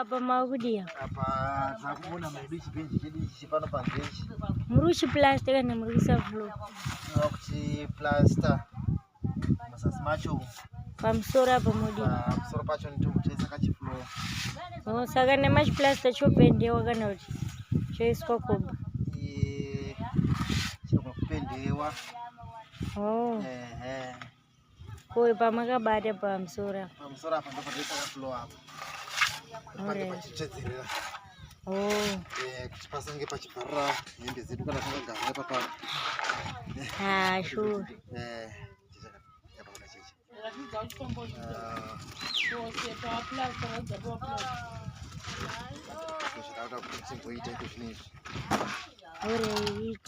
Saka apa makudiya? Apa takuona maidu chibhenji chedu ichi pano panze ichi. Muri kuchiplasta kana muri kuisa floor? Kuti plaster muzasi macho. Pamusoro apa modi. Pamusoro pacho nditokutoisa kachifloor. Oh, saka nemachiplasta chopendewa kana kuti choiswa koba? Eh, chinogona kupendewa. Oh. Ehe. Ko pamakabata pamusoro apa? Pamusoro apa ndopatoisa kafloor apa. Pange pachitsvedzerera. Oh. Eh, kuti pasange pachibvarura hembe dzedu kana takagara ipapa. Ah, sure. Eh, zvatakuda kuti timboita iko zvino izvi. Alright.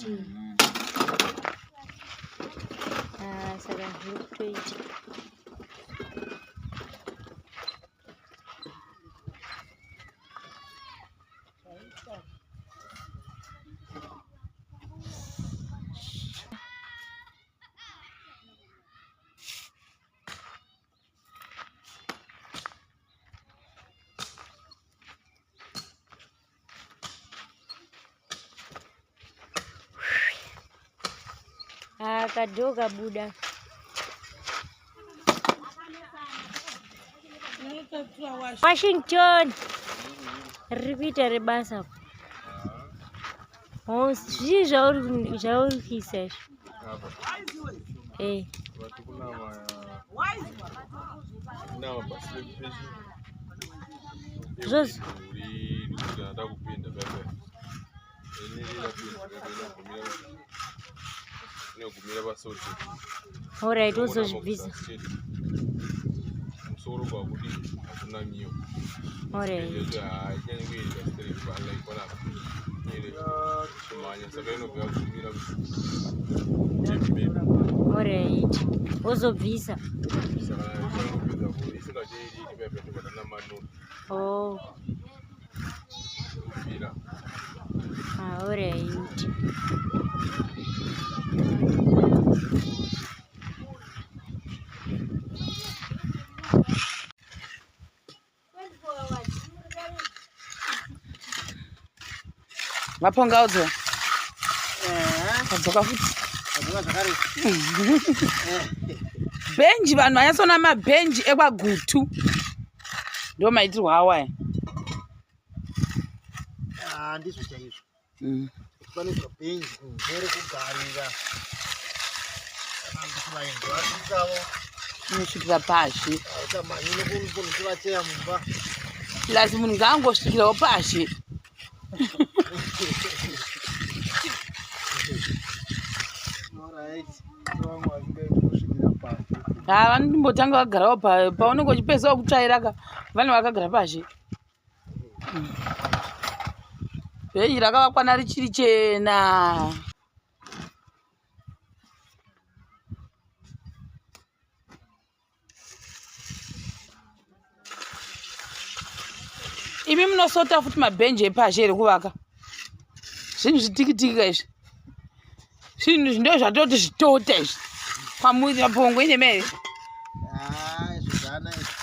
Ah, saka zviri kutoita. Ah, kadhoo kabuda. Washington riri kuita rebasa. Oh, zvii zvauri zvauri kuisa izvi? Eh. Zvozvo. Alright, wozozvibvisa. Musoro kwakudi hakuna miyo. Alright. Alright. Wozobvisa. Oh. Ah, alright. Maponga udzo. Adzoka futi. Bhenji vanhu vanyatsona mabhenji ekwaGutu. Ndo maitirwo awo aya. Ah, ndizvo chaizvo. Panoitwa bhenji kunze rekugarira. Kana kuti vaenzi vasvikavo. Unosvikira pazhe. Hauchamhanyi nekunotora cheya mumba. Plus munhu ngaangosvikirawo pazhe. Ha vanombotanga vagarawo paunenge uchipedza kutsvaira ka vane vakagara pazhe. Bhenji rakavakwana richiri chena. Imi munosota futi mabhenji epazhe here kuvaka? Zvinhu zvitikitiki ka izvi. Zvinhu izvi ndo zvatoti zvitota izvi. Kwamuri mapongo ine mere. Ah, izvi zvana izvi.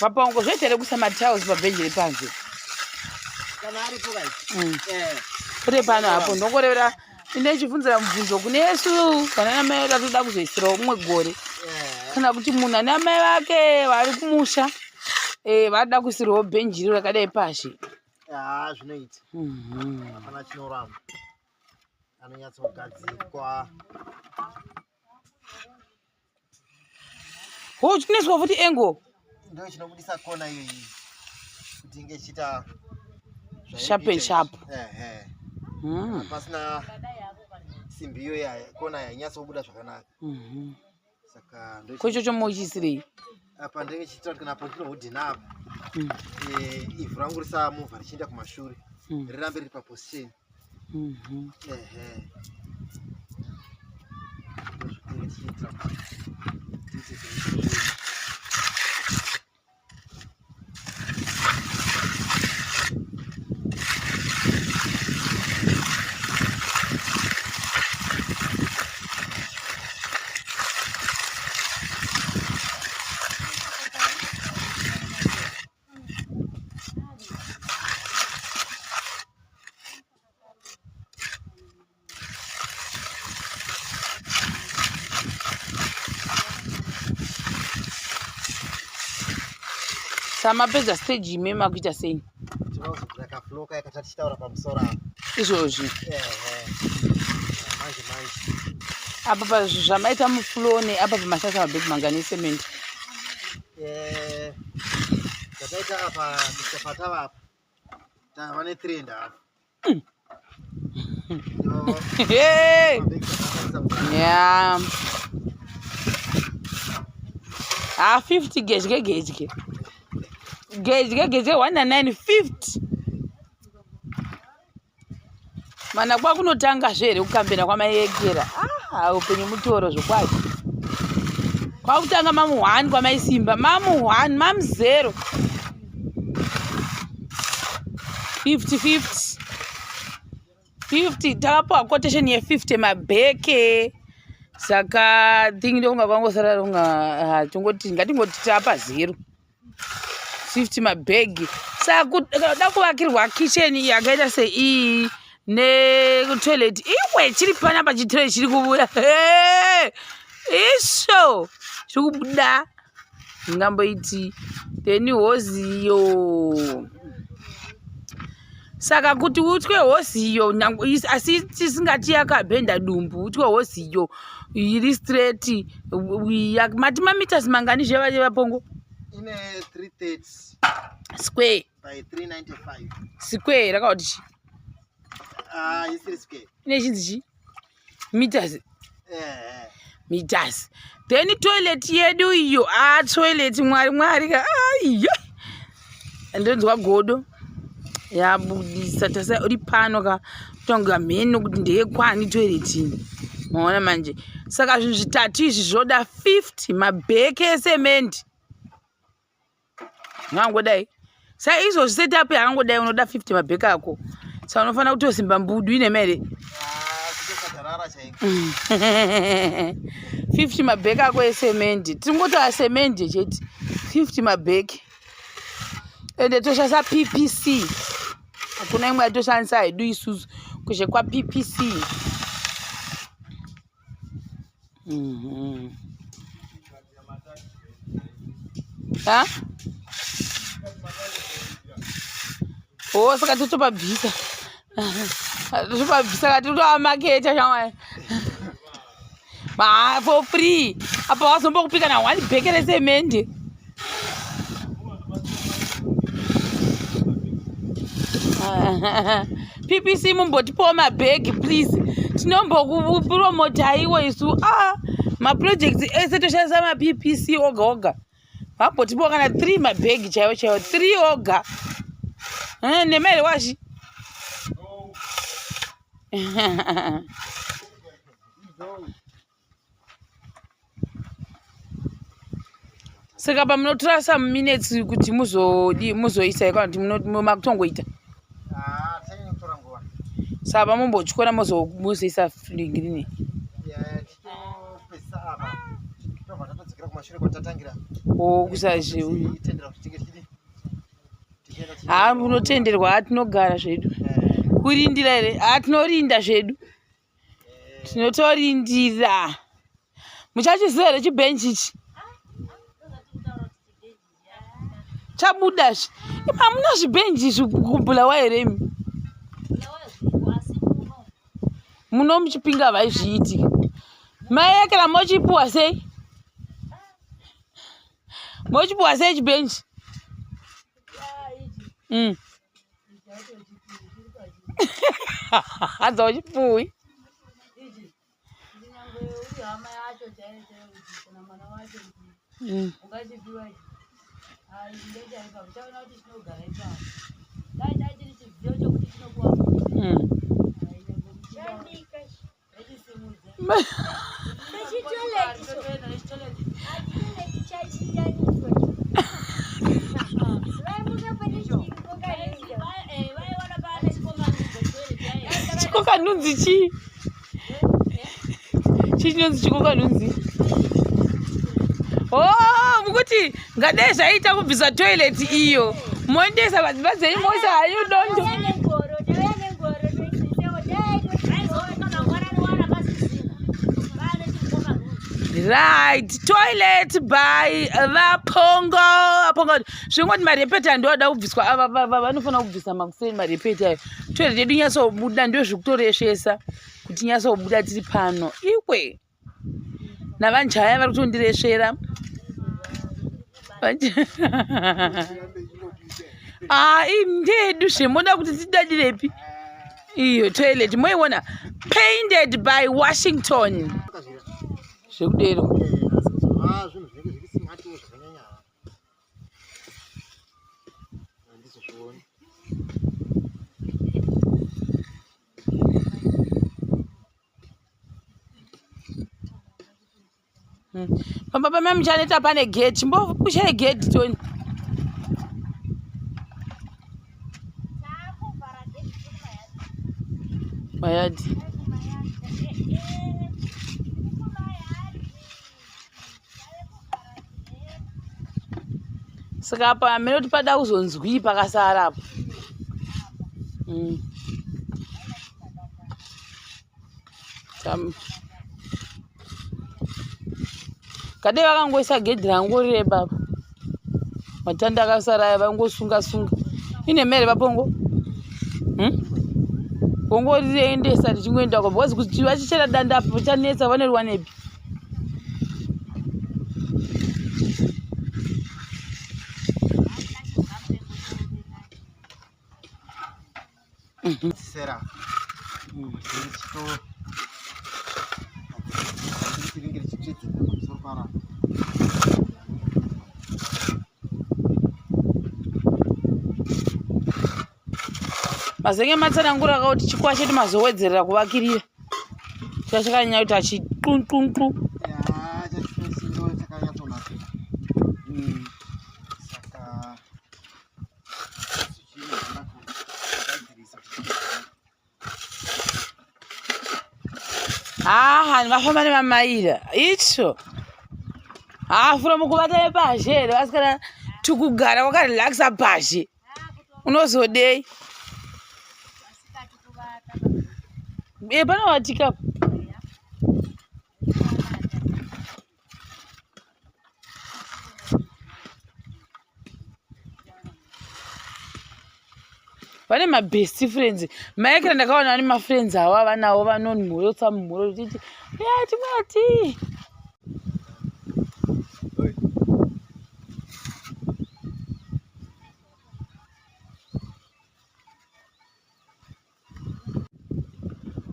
Mapongo zvoita here kuisa matiles pabhenji repanze? Kana aripo kai. Eh. Kune pano hapo ndongorevera ine chibvunzira mubvunzo kune yesu kana namai vedu atoda kuzoisirawo umwe gore Eh. kana kuti munhu ane amai vake vari kumusha eh, vada kuisirwawo bhenji iro rakadai pashi. Ah, zvinoita. Hapana chinoramba. Anonyatsogadzikwa. Ho chinoiswa futi angle. Ndio chinobudisa kona iyo iyi. Kuti inge ichiita Sharp and sharp. Ehe. Pasina simbi iyo ya kona yainyatsobuda zvakanaka. Saka ndo Ko ichocho mochiisirei? apa ndenge chiitira kuti kana apo ndinohodhina apa. Eh, ivhu rangu risamuvha richienda kumashure. Rirambe riri paposition. Ehe. Ndozvatinenge tichiitira kuti tiite zvaizvozvo. Samapedza stage ime makuita sei? Tinozogura kaflow kaya katatichitaura pamusoro apa. Izvozvi. Ehe. Manje manje. Apa pazvamaita muflow neapa pamashandisa mabhegi mangani ecement? Eh, zvataita apa Mr. Patava apa. Tava ne 3 and a half. Hey! Yeah. Ah, 50 gedye gedye. Gedye gedye 1 na 9 50. Mana kwakunotanga zve here kukambena kwamaiekera. Ah, upenyu mutoro zvokwadi. Kwakutanga mamu 1 kwamaisimba, mamu 1, mamu 0. 50 50. 50 takapiwa quotation ye 50 mabheke. Saka thing ndokunga kwangosara kunga ah, tongoti ngatingoti tapa zero. 50 mabhegi saka kuda kuvakirwa kitchen yakaita seiyi netoilet iwe chiri panapa chitoilet chiri kubuda isho chiri kubuda ndingamboiti then hoziyo saka kuti utwe hoziyo asi tisingati yakabhenda dumbu utwe hoziyo iri straight mati mameters mangani zve vapongo ine 330 square by 395 square rakauti chi ah isiri square ine chinzi chi meters eh eh meters then toilet yedu iyo ah toilet mwari mwari ka aiyo ndonzwa godo yabudisa tasa uri pano ka kutonga mheno kuti ndeyekwani toilet iyi maona manje saka zvinhu zvitatu izvi zvoda 50 mabheke esemendi ngangodai sa izvozvi setup yakangodai unoda 50 mabheke ako sa unofanira kutosimba mbudu ine mere ah, 50 mabheke ako esemendi tingotaura semendi chete 50 mabheke ende toshandisa ppc hakuna imwe yatoshandisa hedu isusu kuzhe kwappc Mhm. Ha? Oh, saka totopabvisa. Totopabvisa ka totoamaketa shamwari. Ma for free. Apa wazombokupika na one bheke resemende. ppc mumbotipawo mabhegi please tinombokupromotaiwo isu a ah, maprojects ese toshandisa mappc oga oga vambotipawo kana 3 mabhegi chaiwo chaiwo 3 oga eh, nemaere washi saka pamunotora some minutes kuti muzodi muzoisa kana kuti makutongoita ah, saka pamombotyora muzoisa green okusazve haa munotenderwa haa tinogara zvedu eh. kurindira here haa tinorinda zvedu tinotorindira muchachiziva here chibhenji ichi chabuda zve imi hamuna zvibhenji izvi kubulawa here imi muno muchipinga vaizviiti maekera mochipuwa sei mochipuwa sei chibhenji mm. Hanzi hauchipuwi. Mm. Mm. Chikokanunzi chii? Chii chinonzi chikokanunzi? Oh, mukuti ngadai zvaita kubvisa toilet iyo moendesa vadzimba dzenyu moisa hayo dondo. Right, toilet by Vapongo. vaponga kuti zvingoti marepeti andoada kubviswa ava vanofanira kubvisa makuseni marepeti ayo toilet yedu inyatsobuda ndo zvikutoresvesa kuti inyatsobuda tiri pano ikwe navanjaya vari kutondiresvera ah, ndeyedu zvemoda kuti tidadirepi iyo toilet moiona painted by Washington zvekudero Pamba pamai muchaneta pane gate mbopushai gate toni. Mayadi. Saka apa hameno kuti pada kuzonzwii pakasara apo. Kade vakangoisa gedhi rangu rire baba. Matanda akasara aya vangosunga sunga. Ine mere vapongo. Vongoriendesa richingoenda ko because kuti vachichera danda apo chanetsa vanoriwanepi. Sera. Rinenge richitsvedzera pamusoro paro. Mazenge matsanangura akakuti chikuva chedu mazowedzerera kuvakirira. Chachakanyanya kuti achiqunqunqu. Ya, chachisindo chakanyatsonaka. Saka Ah, vafamba nemamaira itsvo ah from kuvata nepazhe here vasikana tikugara wakarelaxa pazhe unozodei e panovatika vane mabest friends maekera ndakaona vane mafriends avo avanawo vanonhorotsa mhoro tichiti ya timwati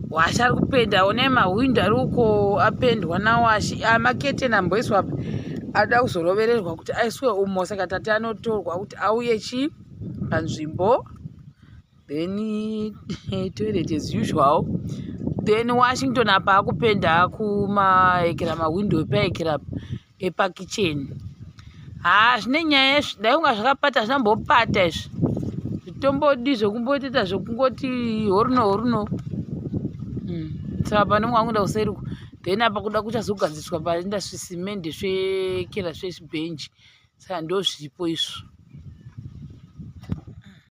Washi ari kupenda one mahwindo ari uko apendwa nawashi amaketeni amboiswa apa ada kuzorovererwa kuti aiswe umo saka tati anotorwa kuti auye chi panzvimbo then toilet as usual then Washington apa akupenda akumaekera mahwindo epaekera epakicheni haa zvine nyaya izvi dai kunga zvakapata hazvina mbopata izvi zvitombodi zvekumbotoita zvekungoti horuno horuno hmm. saka pane mumwe angoenda kuseri uku then apa kuda kuchazogadziriswa painda svisimende svekera svesibhenji saka ndozviripo izvo.